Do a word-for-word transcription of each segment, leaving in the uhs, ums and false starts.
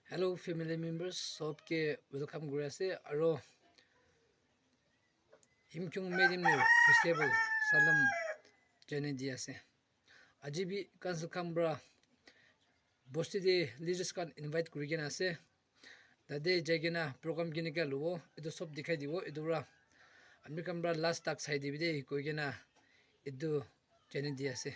Hello family members, sob ke welcome kuri ase aro Yimkhiung Medümnyo festival salam janai di ase. Aji bi council khan pra bosti te leaders khan invite kuri kena ase. Tate jai kena program kenika lobo, etu sob dikhai dibo, etu pra ami khan pra last tak sai dibi de koi kena etu janai di ase.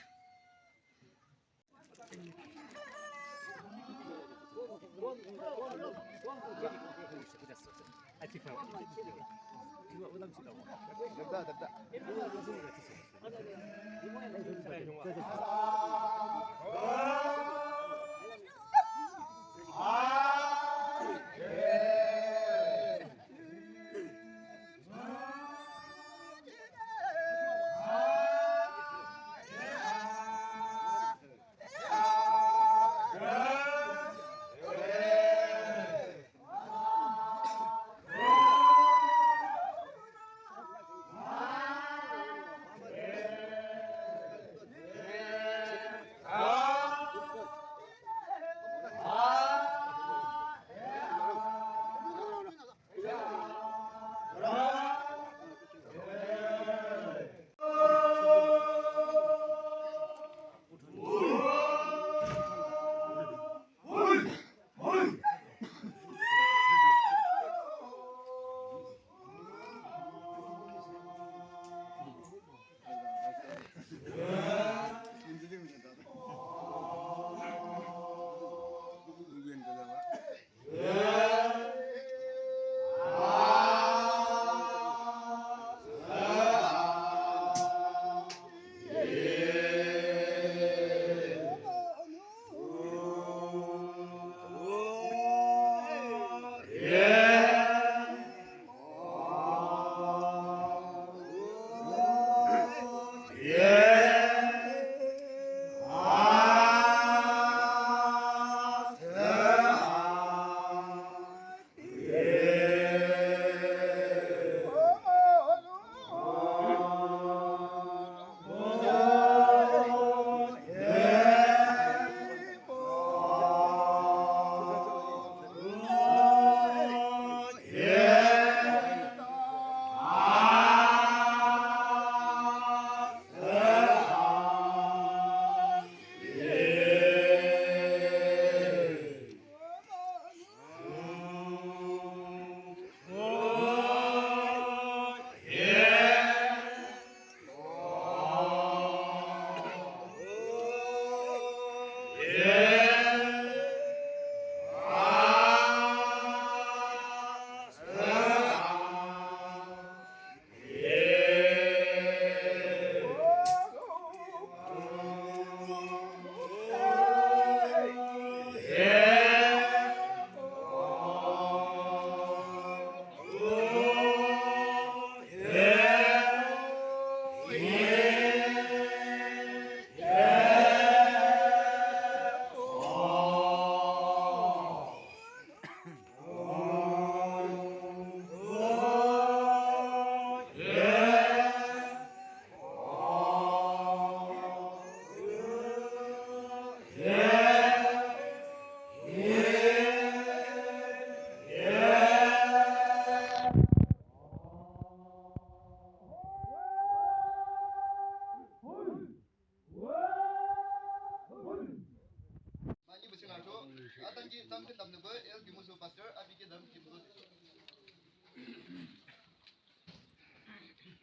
Mani bisi ngato, atanki tamkin damnaba, el kimusu pastor, abike dam kimusu.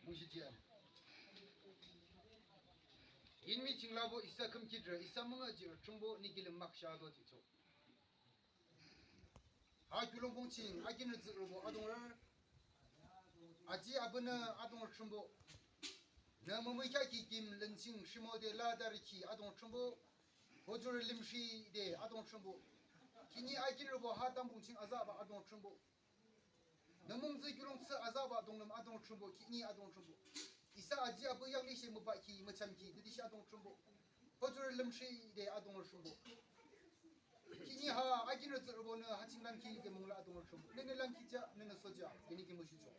Mushi jian. Yinmi chingla bo isa khümkhit re, isa münga ji re, chungbo ni kilim maksha do ji cho. Ha kiulongpung ching akin rütsü rübo adong rü. Aji abünü adong rü chumbo. Nü mümükheahkhi kim lün ching shimode la darükhi adong rü chumbo. Hojur limshide adong rü chumbo. Khihni akin rübo ha tampung ching azaba adong rü chumbo. Nü mungtsü kiulongtsü azaba dongnüm adong rü chumbo. Khihni adong rü chumbo. Isa aji abü yakli she mübahkhi müchamkhi düdüshi adong rü chumbo. Hojur limshide adong rü chumbo. Khihni ha akin rütsü rübonü ha ching langkhi de mungla adong rü chumbo. Nünü langkhi ja, nünü soja, yeni ki müshicho.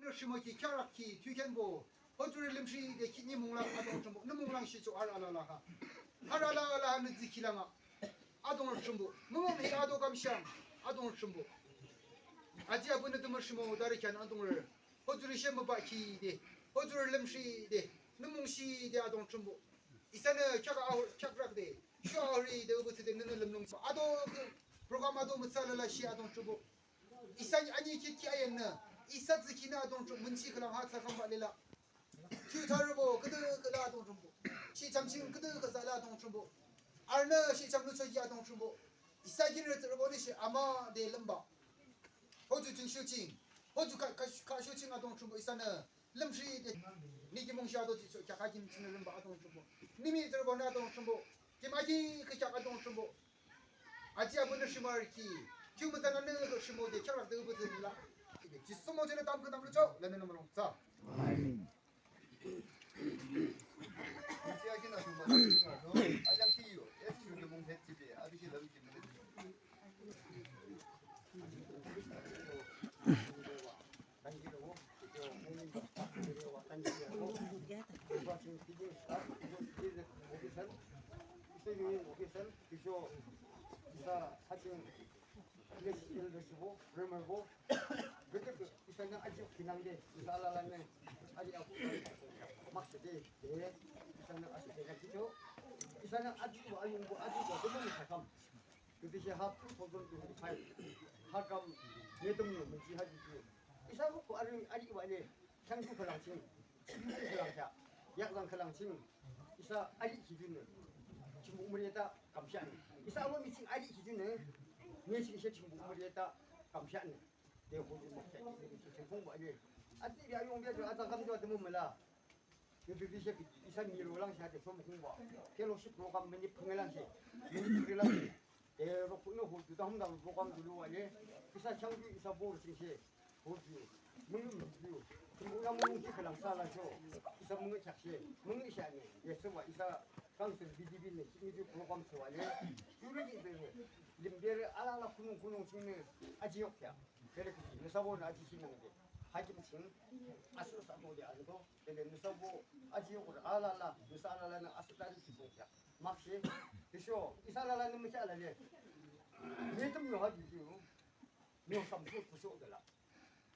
Nü shimo ki kyarak ki tüken bo. Hojur limshide khihni mungla adong rü chumbo. Nü munglang shicho har alala ha. Har alala ha nü zikhi langa. Adong rü chumbo. Mungong hi ado kamshang. Atungpuh Thrünpuh, aji abuh nü tümü rhimo tari khean atungpuh, hojurü she mübahkhide, hojurü lümshride, nü mungshide atungpuh Thrünpuh. Isanü kheak ahori, kheak rakde, shuh ahoride, ubuthsüde nünü lümlung. Ato program ato mütsa lalashe atungpuh Thrünpuh, isa anikhitkhi ayannü, isa tsükhinü atungpuh Thrünpuh münchi khülang ha thsakhambah lela. Thiyutha rübo küdükhüh la atungpuh Thrünpuh, shihcham ching küdükhüh tsah la atungpuh Thrünpuh, arünü shihcham luchoki atungpuh Thrünpuh, isa kinrü tsührübonü she amüde lümbah. Hoju ching shuh ching, hoju ka, ka, ka shuh ching atungpuh Thrünpuh isanü lümshride, nü ki mungshi ato jihchoh kheak ha kim chingnü lümbah atungpuh Thrünpuh, nü mihtsürübonü atungpuh Thrünpuh, kim aki kheak atungpuh Thrünpuh, aji abuh nü rhimokhi, thiyu mütsan anü rhimode kheak rakde ubuthsü la. Jisu mojenü tamkhüntamnüchoh lanü nü mulong thsah. Amen. Isanü aji kinangde, isa alalanü aji abuh makshe de, de, isanü aji de kachicho, isanü aji wa ayungbo aji wa tümü mükakam. Tütüshe ha two thousand twenty-five, ha kam, Metümnyo münchi ha ju ju, isa ko aji aji wa le, thangju khülang ching, chibi khülang kheak, yakzan khülang ching, isa aji kijunü, chimbo umre ta kamsha ni, isa alo mi ching aji kijunü, mi ching she chimbo umre ta kamsha ni. Te hoju makshe, te hoju makshe, te hoju makshe. Ati bia yong bia jo, ata kam jo, ate mo mela. Yo bia bia she, isa mi lo lang she, ate som hung ba. Fellowship program mini phung lang she. Mini phung lang she. Te ro kuno hoju ta hum da program dulu wa le. Isa chang ju, isa bor sing she. Hoju. Mung ju. Mung na mung ki kalang sa la jo. Isa mung chak she. Mung isha ne. Ye so wa isa council B D B ne. Ni ju program so wa le. Ju le ji de. Lim bia re ala la kunung kunung sing ne. Aji yok ya. Tele kiji, nüsabo nü aji shinangde. Hakim ching, asüh sa tode anto, tele nüsabo aji yokur alala, nüsa alalanü asüh tari kibong ya. Makshe, tüsho, isa alalanü mükhe alale. Metümnyo ha ju ju, nyo samsho tüsho de la.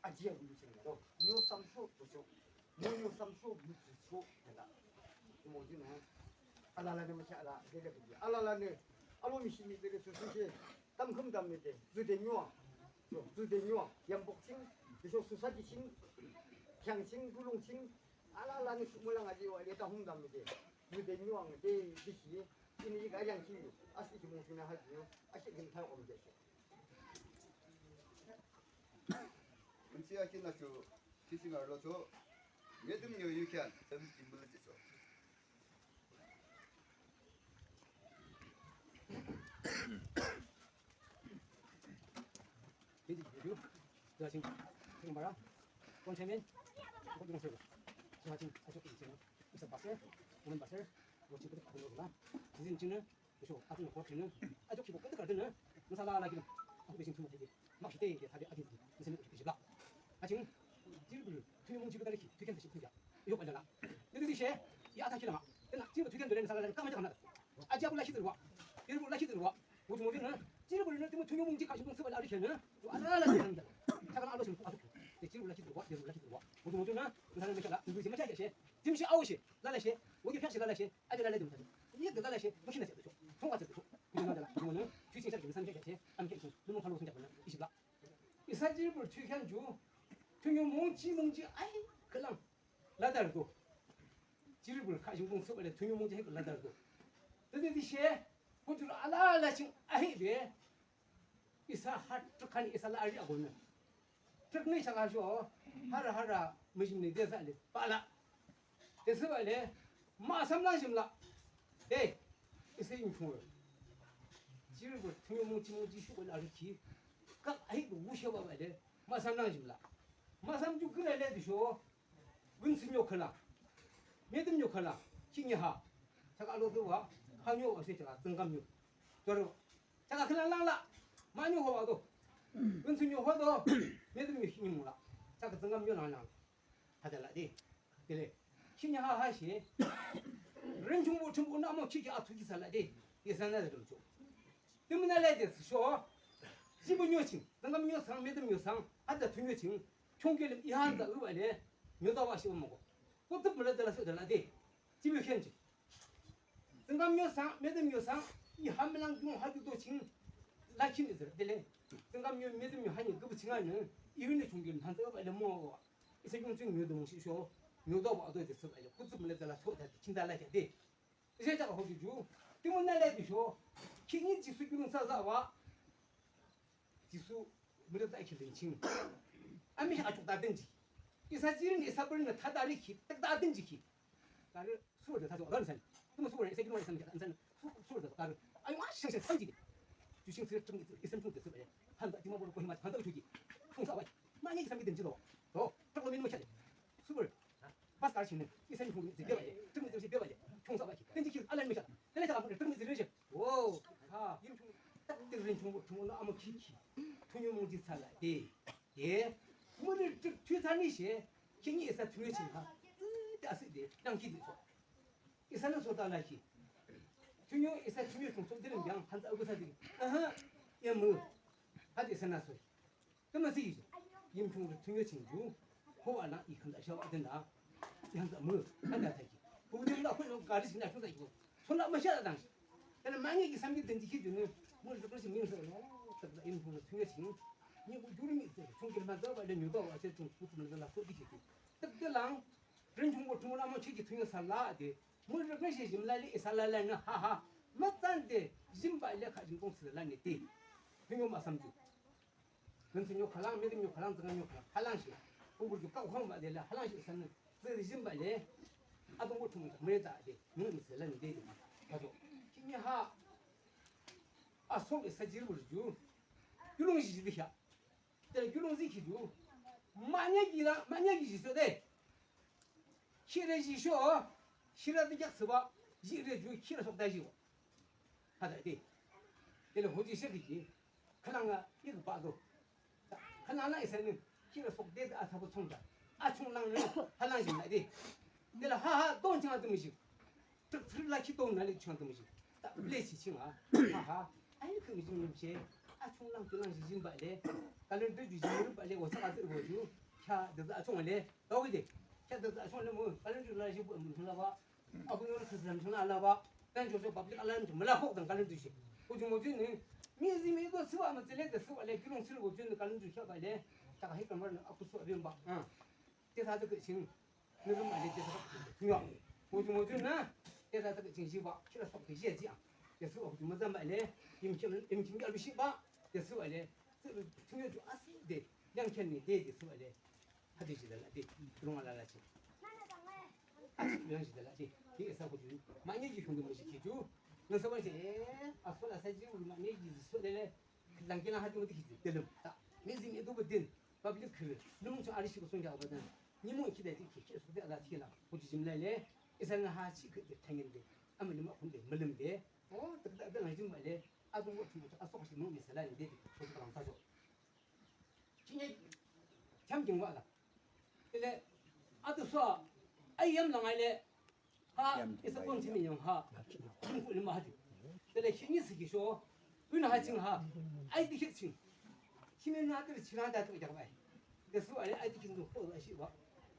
Aji ya ju ching la. Nyo samsho tüsho. Nyo, nyo samsho ju tüsho de la. Mo ju nü, alalanü mükhe ala, tele kiji. Alalanü, alo mi shimi tele tüsho she. Tamkhüntamnüde, tsude nyuang, tsude nyuang, yambok ching, tüsho society ching, kheang ching, kulung ching, alalanü shimülang aji wa le ta hungtamnüde, tsude nyuang de, tüsho, ini ika yang ching, asih ching mung ching na ha ching, asih ching thang om de. Münchi akin na chu, teaching arlo cho, Metümnyo yu khean, tem ching bulu cho. Video, video. Jua ching, ching bara. Kon chairman. Kon jua ching. Jua ching, ajo ki ching. Isa pastor, woman pastor. Wo ching ko ko la. Ching ching ne. Tüsho, atun ko ching ne. Ajo ki ko ko ka ne. Masala la ki. Ako be ching ching. Makshe de, de, thade akin, nüsani uji kishibla. Aching, jilbul, thunyu mungji kudari ki, tuken tashi tuya. Yo, pala la. Nüdu dishe, ya ata kilama. Tena, jilbul tuken dore nüsa la, kama jana. Aji abu la shi dirwa. Jilbul la shi dirwa. Wuju wuju na. Jilbul na, temu thunyu mungji kashi mung suba la ri kena. Yo, ala la shi dirwa. Saka na alo shi ku atu. Te jilbul la shi dirwa, jilbul la shi dirwa. Wuju wuju na. Nüsa la shi la, nüdu shi ma cha shi. Jim shi au shi, la la shi. Wuju kya shi la la shi. Aji la la jim ta. Ye de la la shi. Mu shi na shi. Thong wa shi. Wuju na la. Wuju na. Tui shi sha shi, nüsa ni kya shi. Am kya shi. Numu kalo sun kya na. Ishibla. Isa jilbul thunyu khean ju, thunyu mungji mungji ai khülang ladardo. Jilbul kha jingkung thsübah le thunyu mungji ai khülang ladardo. Tütütüshe, kujur alala ching ahibe. Isa ha trükhan isa la ari agonü. Trüknü isa la sho, hara hara müjimnü de sa le, pala. Te thsübah le, mahsam lang jimla. Te, isa yingchung. Jilbul thunyu mungji mungji shukoh la riki. Kak ahi bu wushe ba ba le, mahsam lang jimla. Mahsam ju künü le tüsho, wünsünyo khülang. Metümnyo khülang, khihni ha. Saka alo tüwa, hanyo wa se saka tsüngkamnyo. Toro, saka khülang lang la, mahnyo ho wa do. Wünsünyo ho do, metümnyo khihni mung la. Saka tsüngkamnyo lang lang. Hajala de. Tele. Khihni ha ha she. Rin chungbo chungbo namo khikhi athu ki sala de. Ye sana de cho. Tümü na le de sho. Shi Tunyo ching, Tsüngkamnyo thsang, Metümnyo thsang, hande tunyo ching, khiungkerem i handarübah le, nyodabah shi o moko. Kutsüp müla de la so de la de, jibe khenji. Tsüngkamnyo thsang, Metümnyo thsang, i ha mülang yung ha ju do ching, lakhi ni zir de le. Tsüngkamnyo, Metümnyo hani küpü ching anü, i yunü khiungkerem handarübah le mo. Isa yung ching nyodo mung shi sho, nyodabah do de thsübah le, kutsüp müla de la so de, ching de la de. Isa jaka hoju ju, tümü nü le de sho, khihni Jisu kiulongthsü thsübah. Jisu mürü ta ki lin ching. Amüshe achuk ta dünji. Isa jirin isa bürün ta ta ri ki, tak ta dünji ki. Tarü sürü ta jo, ran san. Tümü sürü, isa kiulong isa mi san. Sürü, sürü ta tarü. Ay, ma shang shang sanji. Ju shing sürü tüm isa tüm de sürü. Hande Dimapur ko hima hande uchuki. Tüm sa bai. Ma ni isa mi dünji lo. To, tak lo mi ma shale. Sürü. Bas kar shing ne. Isa mi tüm de bale. Tüm de bale. Tüm sa bai. Dünji ki, alan mi sha. Dünji ki, tüm de shi. Wo, ha, yim chung, tak de rin chung, chung na amu ki ki. Tunyo mung ji tsala de. De. Mürü tü, tü tsani she. Khihni isa tunyo ching ha. Zi, de asi de. Nang ki de so. Isa na so ta la ki. Tunyo isa tunyo chung so de rin yang, han za gu sa de. Aha. Ya mu. Ha de isa na so. Tümü si yim chung de tunyo ching ju. Ho ala i han za sha wa de na. I han za mu. Ha da ta ki. Bu de la ko lo ga ri ching na chung za ki. So na ma sha da dang. Tele ma nge ki sam ki dünji ki ju ne. Mürü ko shi ming so lo. Ta da yim chung de tunyo ching. Ni bu ju ri mi se. Chung ki ma da wa le nyu da wa se chung ku tüm la ko di ki. Tak de lang. Rin chung ko chung la mo chi ki tunyo sa la de. Mürü ko shi jim la le sa la la na ha ha. Ma zan de. Jim ba le ka jim kong si la ne de. Tunyo ma sam ju. Nünsünyo khülang, Metümnyo khülang, Tsüngkamnyo khülang, khülang shi. Kukul ju kak khong ba de la, khülang shi sanü. Zeri jim ba le. Adung ko thum mü ta de. Nü mi se la ni de de. Ka jo. Khihni ha. Asong isa jiri bul ju. Kiulong ji ji de ya. De kiulong ji ki ju. Ma nya ki la, ma nya ki ji so de. Khire ji sho. Khire de jak se ba. Jire ju, khire sok da ji wa. Ha da de. De le ho ji she ki ji. Khülang a, i ba do. Khülang la isa ni, kira sok de a sa bu chong da. A chong lang ni, ha lang jing la de. Ni la ha ha, don chang de mi shi. Tuk tuk la ki don na le chang de mi shi. Ta le chi ching a. Ha ha. Ai ni kü mi jing ni shi. A chong lang ju lang shi jing ba le. Ka le de ju jing ba le, wo sa a de wo ju. Kya de a chong le. Do wi de. Kya de a chong le mo. Ka le ju la shi bu mu la ba. Abu nung kızlam chuna alaba. Dan jojo public alarm chun mala hok dan kalun tu shi. Ko ju mo ju ni. Mi zi mi do siwa ma zile de siwa le, gülung siwa ju ni kalun tu shi ba le. Ta ka hi kamar na aku siwa bin ba. Ha. Te sa de ke ching. Ni rum ma le te sa ka. Ni. Ko ju mo ju na. Te sa de ke ching shi ba. Kira sok ke je ji a. Te siwa ju ma zan ba le. Yim kim, yim kim ya lu shi ba. Te siwa le. Siwa ju asi de. Yang ken ni de de siwa le. Hadi jidala di, rung alala chi. Asi yang jidala di, di isa ko ju. Manye ji hung mo ji ki ju. Nasa ba ji, eh, aso la sa ji, manye ji so de le. Lang ki na hadi mo di ki de lum. Ta, mi zi mi do bu din. Public kre. Lum cho ari shi ko sung ja ba dan. Ni mo ki de di ki, ki so de ala ti la. Ko ji jim le le. Isa na ha chi ke de tangin de. Ama ni ma kun de, malum de. Oh, tak tak da na jim ba le. A du mo tu, aso ko shi mo mi sa la ni de. Ko ka lang sa jo. Chine, cham jing wa la. Tele, atu so, ai yam lang ai le. Ha, isa pon chimi yang ha. Kum ku lima ha ju. Tele, chini si ki sho. Yun ha ching ha. Ai di ching. Chimi na tele chira da tu jak bai. De su ai, ai di ching du ho da shi wa.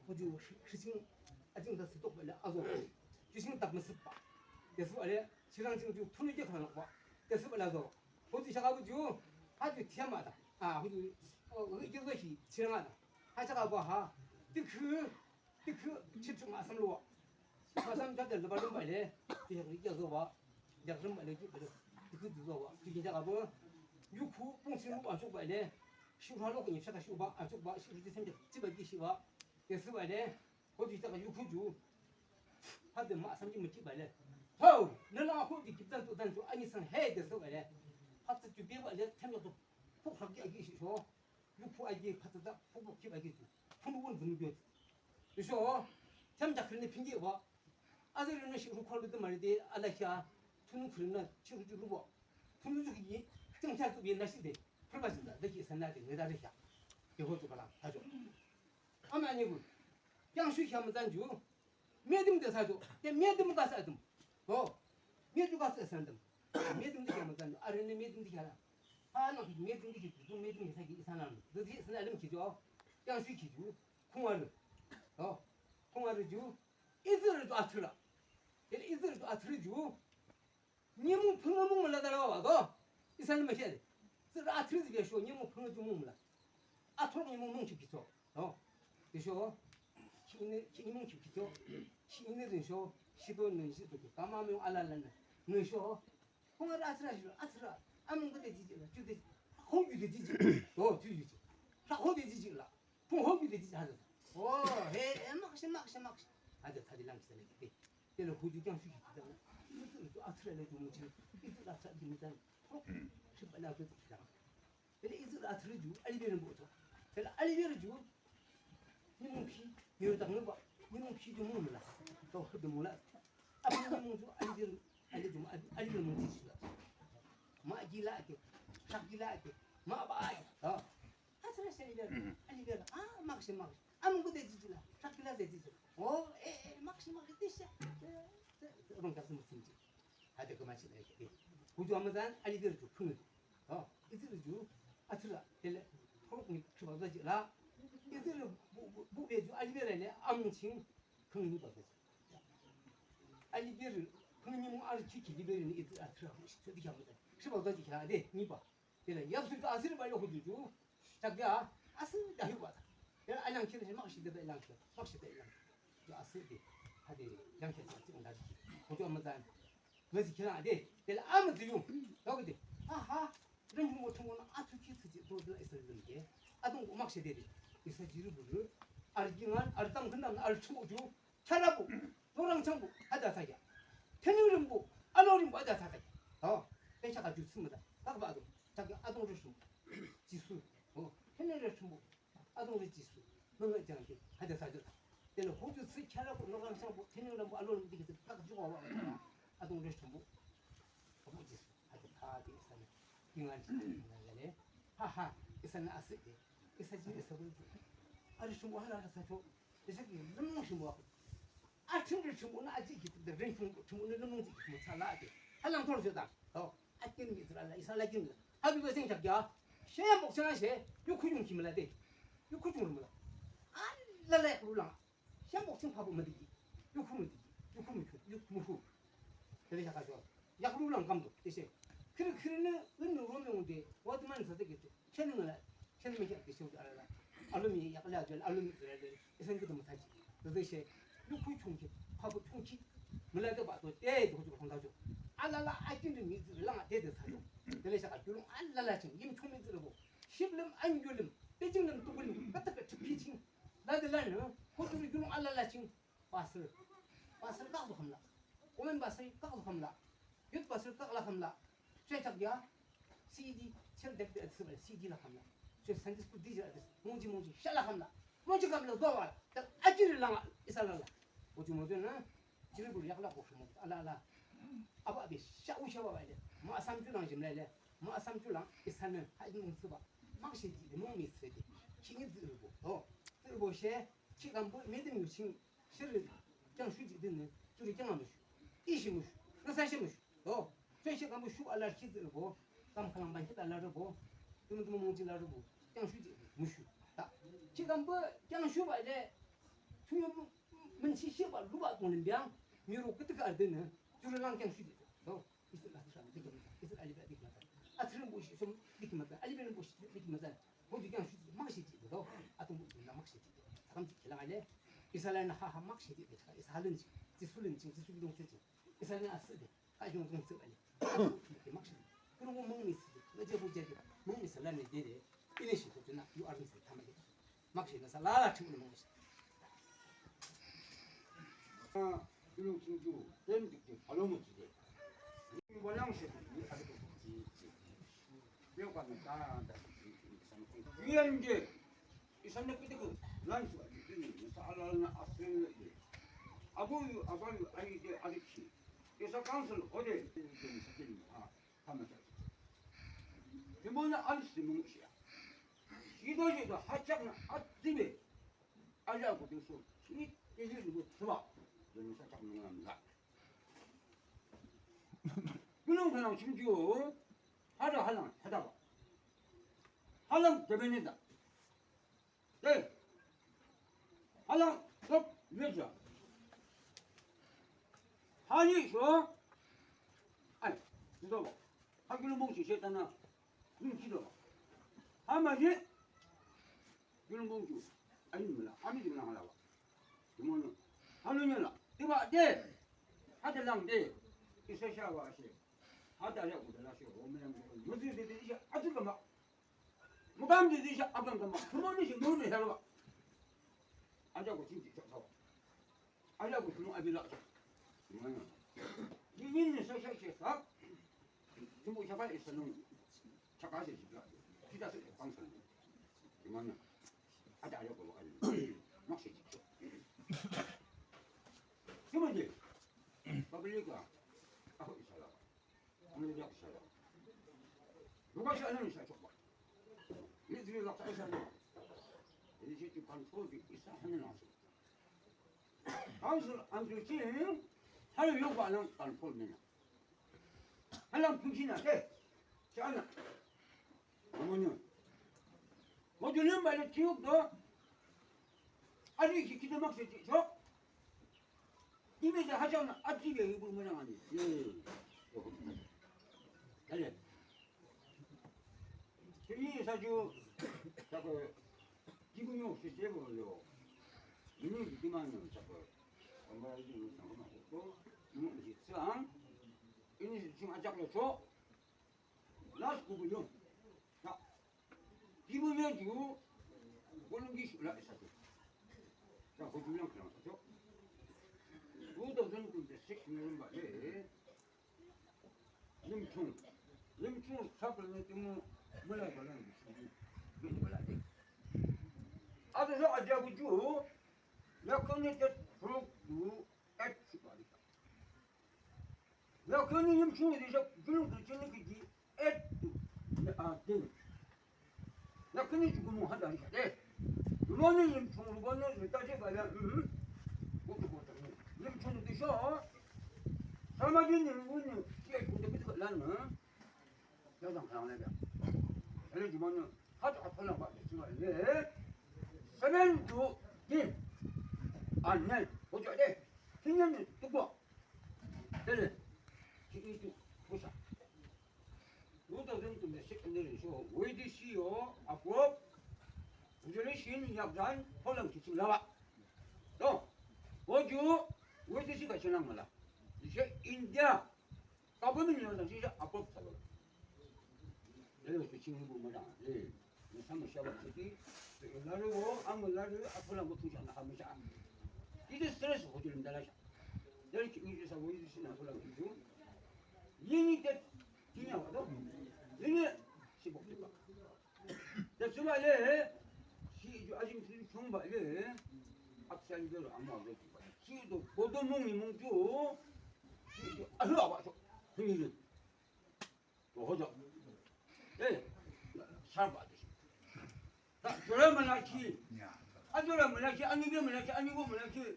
Ho ju shi ching. A ching da si tok ba le a zo. Ju ching tak ma si ba. De su ai, chira ching ju tu ni je ka na ba. De su ba la zo. Hoju shaka bu ju, ha ju tiam a da. A, hoju, o, ri ju zo shi, chirang a da. Ha shaka bu ha, ti khu, ti khu, chi chung a sam lo. Ma sam ja de lo ba lo ba le, ti khu ya zo ba, ya zo ba le ju ba le, ti khu ju zo ba, ti khu ja ka bu, yu khu, pung ching lo ba chuk ba le, shu ha lo ni shaka shu ba, a chuk ba, shi ju sem ja, chi ba ji shi ba, ya su ba le, Hoju ita ka yu khu ju. Hade ma sam ji mu ki ba le. Ho, ne la khu di ki dan tu dan tu ani sang he de so ba le. Hade ju bi ba le tem yo tu. Pu ha ki a ki shi so. Yu khu a ki pa ta da pu pu ki ba ki ju. Pu nu won zun ju. Yu so. Tem ja kre ne pin ji ba. A de ne shi ru khu lu de ma de a la kya. Tu nu kre na chi ru ju lu ba. Tu nu ju ki. Tem ja tu bi na shi de. Pu ba shi da de ki san na de ne da de kya. Ye ho tu ba la. Ha jo. Ama ni gu. Yang shu kya ma zan ju. Medim de sa ju. De medim ga sa dum. Ho. Medim ga sa san dum. Medim de kya ma zan ju. Are ne medim de kya la. Ha nang ki meding ki ki, meding ki sa ki isa nang. Dezi isa nang lim ki jo. Yang shui ki ju. Khungarü. O. Khungarü ju. Izirü ju atsürü. Dele izirü ju atsürü ju. Nimung phungu mung mula dala wa do. Isa nang ma shi de. Zirü atsürü zi be sho nimung phungu ju mung mula. Atsürü nimung mung ki ki so. O. Be sho. Ki ni ki nimung ki ki so. Ki ni rin sho. Shi do ni shi do. Kama mung ala la ni. Ni sho. Khungarü atsürü shi, atsürü. Amung kode jiji la, ju de, ho ju de jiji. O, ju ju ji. Sa ho de jiji la. Phung ho ju de jiji ha de. O, he, he, mak shi, mak shi, mak shi. Ha de, ha de lang shi de ke. Dele ho ju kyang shu ji de la. Atsürü la ju mung ji. Atsürü la sa ji mung de. Ho, shi ba la ju de la. Dele izirü atsürü ju, aliberü mung to. Dele aliberü ju, nimung phi, nimung tak nimung ba, nimung phi ju mung la. To, ho ju mung la. Api nimung ju, aliberü, ali ju, aliberü mung ji la. Ma ji la ke, shak ji la ke, ma ba ai. To. Atsürü shi aliberü, aliberü. A, mak shi, mak shi. Amung kode jiji la, shak ji la de jiji. O, e, e, mak shi, mak shi, de shi. Rong ka sim sim ji. Ha de kama shi la ke. Ho ju amütsan, aliberü ju, phungu. O, izirü ju, atsürü, dele, khorok ni, khiba da ji la. Izirü bu, bu, bu be ju, aliberü le, amung ching, khung ni ba da ji. Aliberü, khung ni mung arü ki ki, liberü ni izirü atsürü, so di kya mung da. Khiba da ji la, de, ni ba. Dele, yapsu ju, asiri ba yo ho ju ju. Chak ya, asiri da hi ba da. Dele, alang ki le, mak shi de, alang ki, mak shi de, alang ki. Ju asiri de, ha de, yang ki, asiri da ji. Ho ju amütsan. Mezi kilang de, dele amütsi yung. Dagi de. Ha ha. Ren yung mo chungo na atu ki tsi ji do de la isa lim ke. Adung ko mak shi de de. Isa jiru buru. Arü jingan, arü tam kendam, arü chungo ju. Chara bu. Norang chang bu. Ada saya. Tenyung rim bu. Alo rim bu ada saya. O. Pe chaka ju tsima da. Kak ba do. Chaka adung ri chungo. Jisu. O. Tenyung ri chungo. Adung ri Jisu, nung le jang ki, ha de sa ju. Dele ho ju tsi kya la ko, nung lang sang ko, tenyung lang ko, alo lang dikhi tsi, kak ju wa wa. Adung ri chungo. Abu Jisu, ha de, ha de, isa ne. Ying an chi, ying an le. Ha ha, isa ne asi de. Isa ji, isa bu. Arü chungo ha la sa cho. Isa ki, nung chungo. Atümde chungo na aji ki, de ren chungo, chungo na nung ji ki, mo sa la de. Ha lang tor jo da. O, akin mi zra la, isa la kin la. Ha bi ba sing chak ya. She bok chang she, yu khu yung ki mla de. Yu khu yung mla. A la la khu lang. She bok chang pa bu ma de. Yu khu mu de. Yu khu mu khu, yu khu mu khu. Dele chak ka jo. Ya khu lang kam do, de she. Khiri khiri ne, ne ro me de. Wa de man sa de ki. Khen ngala, khen me kya kisho ala la. Alo mi yak la jol, alo mi zra le. Isan kitu mata ji. Zai she, yu ku chung ki, pa ku chung ki. Mula de ba to, de, de, de, de, de. Ala la, a kin de mi zra la, de, de, de. Dele sha ka, yu long ala la ching, yim chung mi zra bo. Ship lim, an yu lim, de jing lim, tu lim, ka ta ka chi pi ching. La de la ne, ko tu yu long ala la ching. Pastor. Pastor kak du khamla. Women pastor kak du khamla. Youth pastor kak la khamla. Choi chak ya. C D, chel dek de atsü ba, C D la khamla. Choi Sunday school teacher atsü. Mungji mungji, sha la khamla. Mungji khamla, zo wa. Tak ajir la nga, isa la la. Oju mungji na. Jiri bul yak la ko shumo. Ala ala. Aba abi, sha u sha ba ba le. Ma asam ju lang jim le le. Ma asam ju lang, isa ne. Ha jim mung sü ba. Mak shi ji, mung mi sü ji. Chini zi bo. O. Zi bo she. Chi kambo, me de mu ching. Shirü kyang shu ji de ne, zuri kyang a mushu. Ishi mushu, nasa shi mushu. O, zui shi kambo shu alar shi zirü bo, kam khalang ban shi alar bo, tümü tümü mung ji alar bo, kyang shu ji mushu. Ta, chi kambo kyang shu ba le, tümü mung chi shi ba lu ba tong lim biang, miru kütük arde ne, zuri lang kyang shu ji. O, isa la sa, dikhi masa, isa alibe dikhi masa. Atsürü bu shi, sum dikhi masa, alibe bu shi, dikhi masa. Hoju kyang shu ji, mak shi ji de do. Atungpuh ju nü mak shi ji de. Sakam ji kilang ale. Isa la nü ha ha mak shi ji de. Isa ha lün ji. Jisu lün ji, Jisu lün ji. Isa la nü asü de. Ha jung jung sü ale. Atungpuh ju mak shi ji. Kürü mung mi sü de. Nü je bu je de. Mung mi sü la nü de de. Ini shi ju nü yu arung sü tamale. Mak shi nü sa la la chim mung shi. Kürü mung ju. Dem dik dik. Alo mung ji de. Ni walang shi de. Ni alo mung ji ji. Yangde, isanü küdükhüh, lansu, nüsa alala asürü, abuyu, abayu, ayide, arükhi, isa council hode, ha, tamata. Tümüde arüsü mungushiya. Shido shido, hachaknü, attibe. Aja ko de so, ni, ni, ni, ni, tsuba. Deni sa chak nung lam la. Bunung kanang chimjiu, hada halang, hada ba. Halang tebeni da. De. Halang top yeja. Hani sho. Ai, do. Ha gülümbong shi shetana. Ni shi do. Ha ma ye. Gülümbong ju. Ai ni mala. Ami ju nang la ba. Tümüno. Hanu nyala. Tiba de. Hade lang de. Isa sha wa shi. Hade ya ku de la shi. Wo me yang ku. Yo de de de sha. Atu kama. Mukam di di sha akam kama. Kumo ni shi mu ni helwa. Aja ko chin di chok chok. Aja ko kumo abi la chok. Ni ni ni sa sha che sa. Kumo sha ba isa nung. Chaka se shi la. Kita se pang sa. Gimana? Aja aja ko lo aja. Mak se chok. Kumo di. Pabili ka. Ako isa la. Ang yak sa la. Luka siya ano sa chok ba. Ni di lak sa isa na. Ini si tu control di isa hanya na. Council ang tu si, halo yung ba lang control niya. Halang pun siya na, eh. Siya na. Amo niyo. Mo tu yung ba yung tiyuk do. Ano yung kikita mak sa chok? Ime sa hachang na ati be yung pun mo na ni. Ye. Kaya. Tini sa ju, sa ko, jibu nyo si sebo yo. Ini di man yo sa ko. Amba ini sa ko ma ko. Mo si sang. Ini si sing ajak lo so. Last ko bu yo. Sa. Jibu nyo ju. Bolong gi sula sa ko. Sa ko ju lang sa so. Two thousand twenty-six November le. Limchung. Limchung sapla ne timo mula balang bisu. Bin bala de. Ado so aja buju. Lakoni tet prok du et sibari. Lakoni limchung di so gulung gulung kiji et du. Ne a den. Lakini chukumu hada ni kate. Lumoni yim chung luboni lita je bala, hmm. Kutu kutu. Yim chung di sho. Sama jin ni wuni, siya kutu kutu lan, hmm. Ya dang kang le ya. Ele jumoni, hatu hatu lang ba, cuma le. Seven to ten. Anen, hojo de. Kinyan ni, tukwa. Ele. Ki itu, kusa. Two thousand twenty-six nü rin sho V D C yo approve resolution yakzan pholang kichim lawa. To, hoju V D C ka chinang mala. Ishe India government yo nang shisha approve salo. Lalo kichim bu mala. Eh, nü sama shaba chiti. Lalo wo, ang lalo approve lang bu tusha na kamisha. Ito stress hoju lim dala sha. Lalo ki India sa V D C na pholang kichim. Yini de Kinya wa do. Yini si bok tiba. De suba le, si ju ajim si chungba le. Aksali de ama de tiba. Si do bodo mung ni mung ju. Si ju alu awa so. Yini de. Do hojo. Eh, sarba de. Ta jora mana ki. Ajora mana ki, ani be mana ki, ani bo mana ki.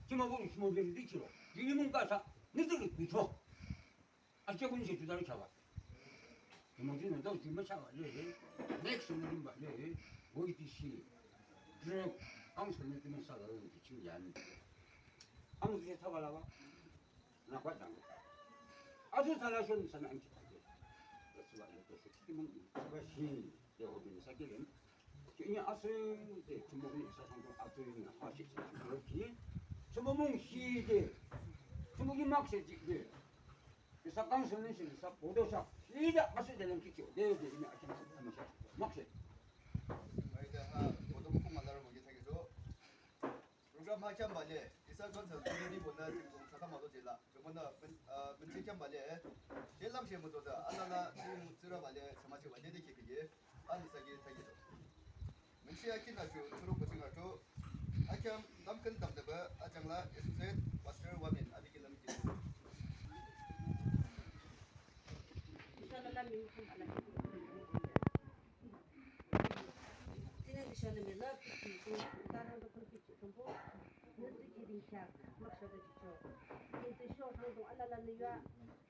Kima bo kima de di kiro. Yini mung ka sa. Ni de di cho. Ache kun che tu dang chaba. Mo jin dang jin ma chaba le. Next mo jin ba le. Wo iti shi. Dre. Ang sa ne tu ma sa la le chi yan. Ang che chaba la ba. Na kwa dang. Ache sa la shon sa na ang che ta. That's why you go to Timon. Ba shi. Yo ho bin sa ke len. Ki ini asing de, chumok ni sa sang asing ni ha shi sa ki. Chumok mung shi de. Chumok ni mak shi de. Isa kang sen sen sa podo sa. Shi de asing de len ki cho. De de ini asing sa ma sa. Mak shi. Mai da ha, podo ko ma la ro mo ye ta ke so. Program ha kheam bale, isa council committee bona jingkong sakha malo jela, jomona, ah, minchi kheam bale, shelam she muto da, alala, jing tsura bale, samaji bale de kiki ye, ani sagi tagi to. Minchi akin achu, turu kuching achu, akheam damken damdeba, achangla, Associate Pastor Wamin, abi kilam kiki. Isa lala minchi bale. Tine isha neme la piki ko tarang do piki chombo. Nüzi ki ding kya, mak sha do chicho. Kin te sho thang dong alala ne yua.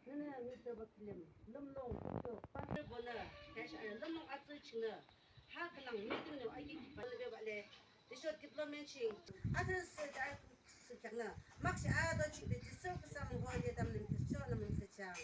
Nene ngi te ba kilim. Lümlong chicho. Pa te bona. Kash, eh, lümlong atsu chine. Ha khülang meeting nü aki kipa lebe bale. Tüsho development ching. Ata sü da sü khyang nü. Makshe ata ching de tüsho küsam ho ye dam lim tüsho nü mung sü chang.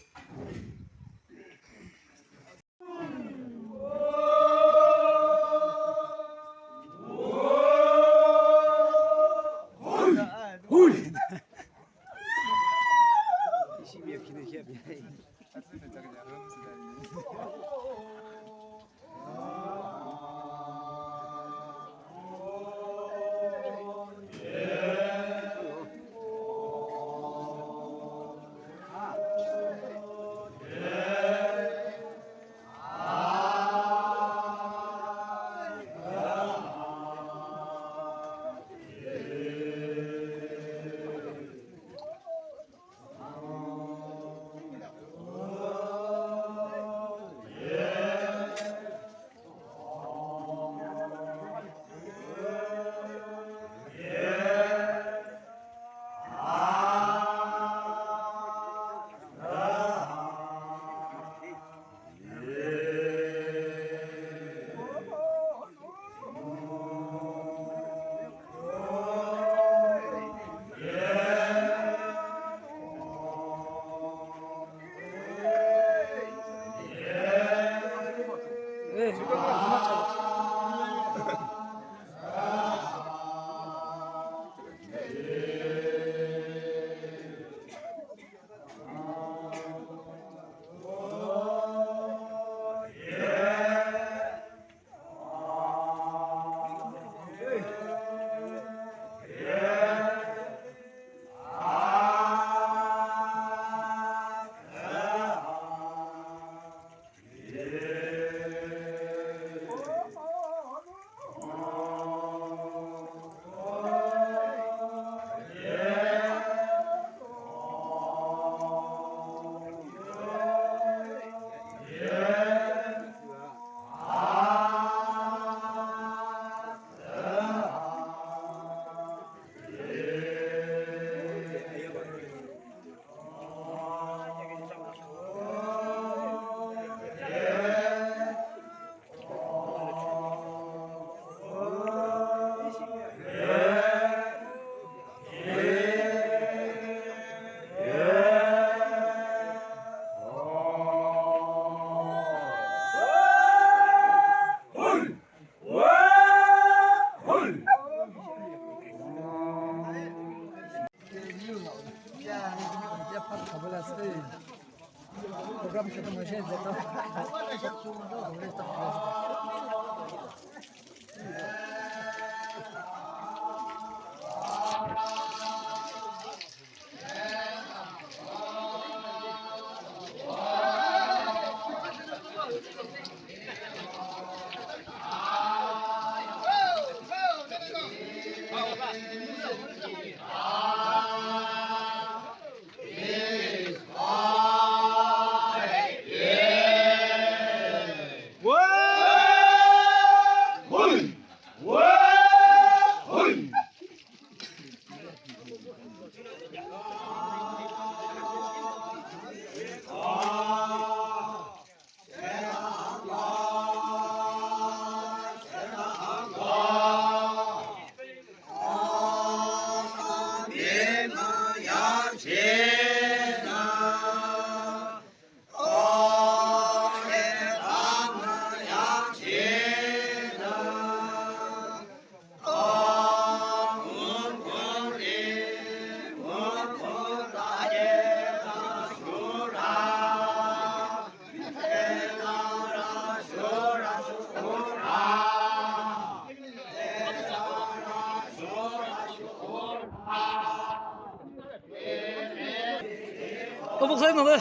어, 목사님, 네.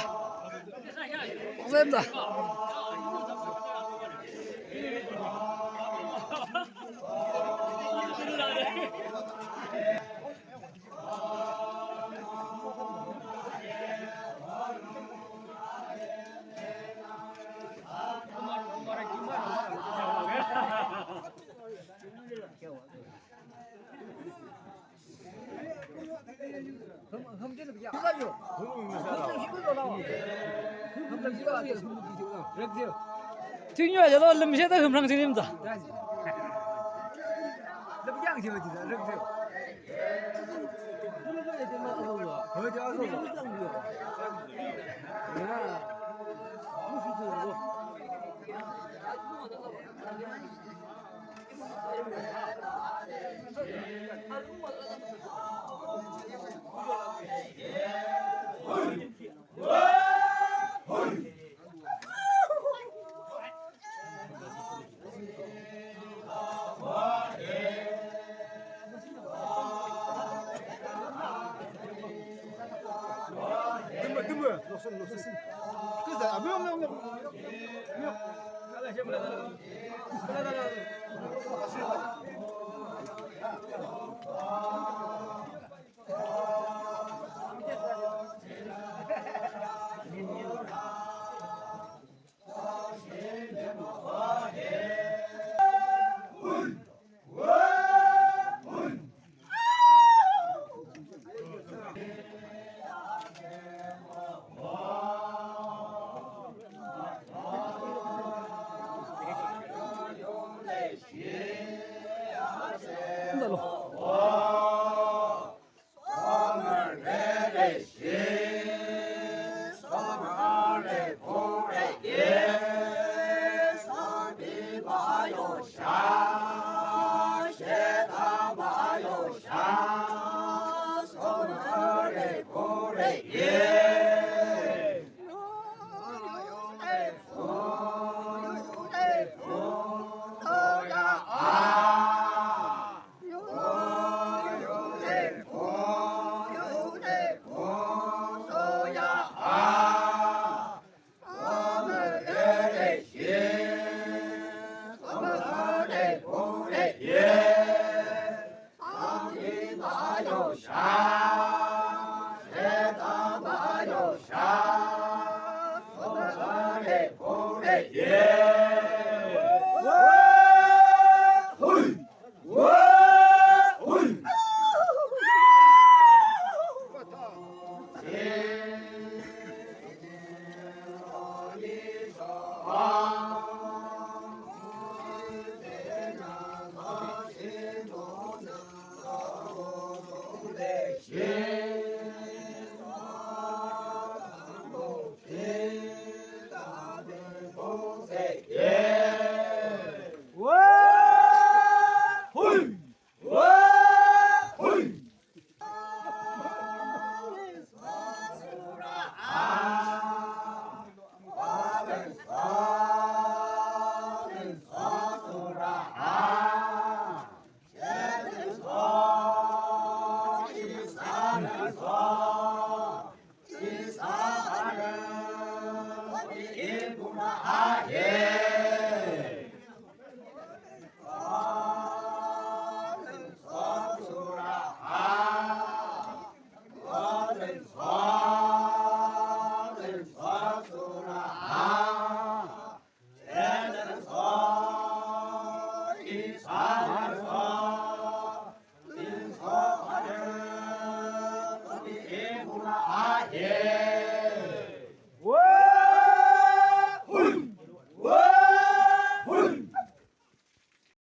목사님다. Thünio ya lo lümshe de hümrang ching limza.